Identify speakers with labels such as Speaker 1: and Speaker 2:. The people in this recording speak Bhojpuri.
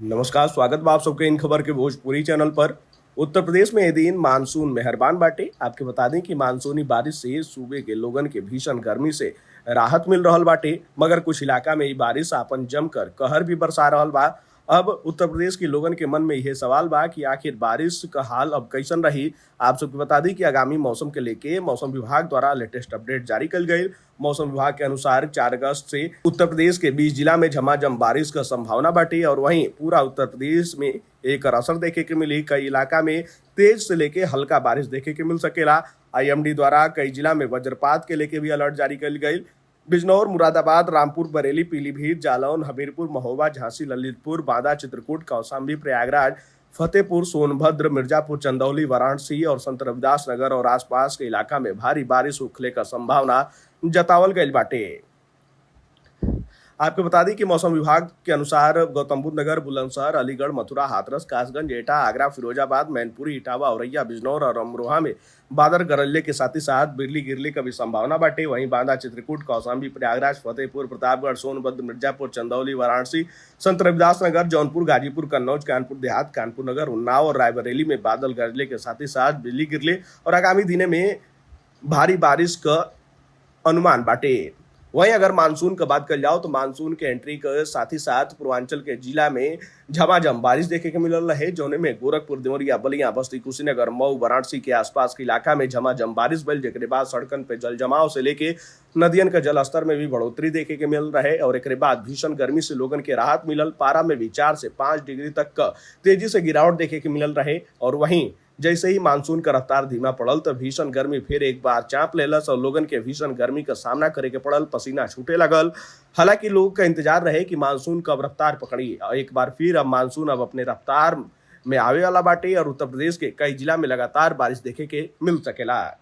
Speaker 1: नमस्कार, स्वागत बा आप सबके इन खबर के भोजपुरी चैनल पर। उत्तर प्रदेश में ये दिन मानसून मेहरबान बाटे। आपके बता दें कि मानसूनी बारिश से सूबे के लोगन के भीषण गर्मी से राहत मिल रहल बाटे, मगर कुछ इलाका में ई बारिश आपन जमकर कहर भी बरसा रहल बा। अब उत्तर प्रदेश के लोगन के मन में यह सवाल बा कि आखिर बारिश का हाल अब कैसन रही। आप सबके बता दी कि आगामी मौसम के लेके मौसम विभाग द्वारा लेटेस्ट अपडेट जारी कल गई। मौसम विभाग के अनुसार 4 अगस्त से उत्तर प्रदेश के 20 जिला में झमाझम बारिश का संभावना बाटे और वहीं पूरा उत्तर प्रदेश में एक असर देखे के मिली। कई इलाका में तेज से लेके हल्का बारिश देखे के मिल सकेला। आईएमडी द्वारा कई जिला में वज्रपात के लेके भी अलर्ट जारी कल गई। बिजनौर, मुरादाबाद, रामपुर, बरेली, पीलीभीत, जालौन, हमीरपुर, महोबा, झांसी, ललितपुर, बांदा, चित्रकूट, कौशाम्बी, प्रयागराज, फतेहपुर, सोनभद्र, मिर्जापुर, चंदौली, वाराणसी और संत रविदास नगर और आसपास के इलाका में भारी बारिश होखले का संभावना जतावल गईल बाटे। आपको बता दें कि मौसम विभाग के अनुसार गौतम बुद्ध नगर, बुलंदशहर, अलीगढ़, मथुरा, हाथरस, कासगंज, एटा, आगरा, फिरोजाबाद, मैनपुरी, इटावा, औरैया, बिजनौर और अमरोहा में बादल गरजले के साथ ही साथ बिजली गिरने का भी संभावना बाटे। वहीं बांदा, चित्रकूट, कौशाम्बी, प्रयागराज, फतेहपुर, प्रतापगढ़, सोनभद्र, मिर्जापुर, चंदौली, वाराणसी, संत रविदास नगर, जौनपुर, गाजीपुर, कन्नौज, कानपुर देहात, कानपुर नगर, उन्नाव और रायबरेली में बादल गरजले के साथ ही साथ बिजली गिरले और आगामी दिने में भारी बारिश का अनुमान बाटे। वहीं अगर मानसून का बात कर जाओ तो मानसून के एंट्री के साथ ही साथ पूर्वांचल के जिला में झमाझम बारिश देखे के मिलल रहे, जौने में गोरखपुर, देवरिया, बलिया, बस्ती, कुशीनगर, मऊ, वाराणसी के आसपास के इलाका में झमाझम बारिश भइल, जेकरे बाद सड़कन पे जल जमाव से लेके नदियन का जल स्तर में भी बढ़ोतरी देखे के मिल रहे और एकरे बाद भीषण गर्मी से लोगन के राहत मिलल। पारा में भी 4 से 5 डिग्री तक का तेजी से गिरावट देखे के मिलल रहे और वहीं जैसे ही मानसून का रफ्तार धीमा पड़ल तो भीषण गर्मी फिर एक बार चाँप लेलस और लोगन के भीषण गर्मी का सामना करे के पड़ल, पसीना छूटे लगल। हालांकि लोग का इंतजार रहे कि मानसून कब रफ्तार पकड़ी और एक बार फिर अब मानसून अब अपने रफ्तार में आवे वाला बाटे और उत्तर प्रदेश के कई जिला में लगातार बारिश देखे के मिल सकेला।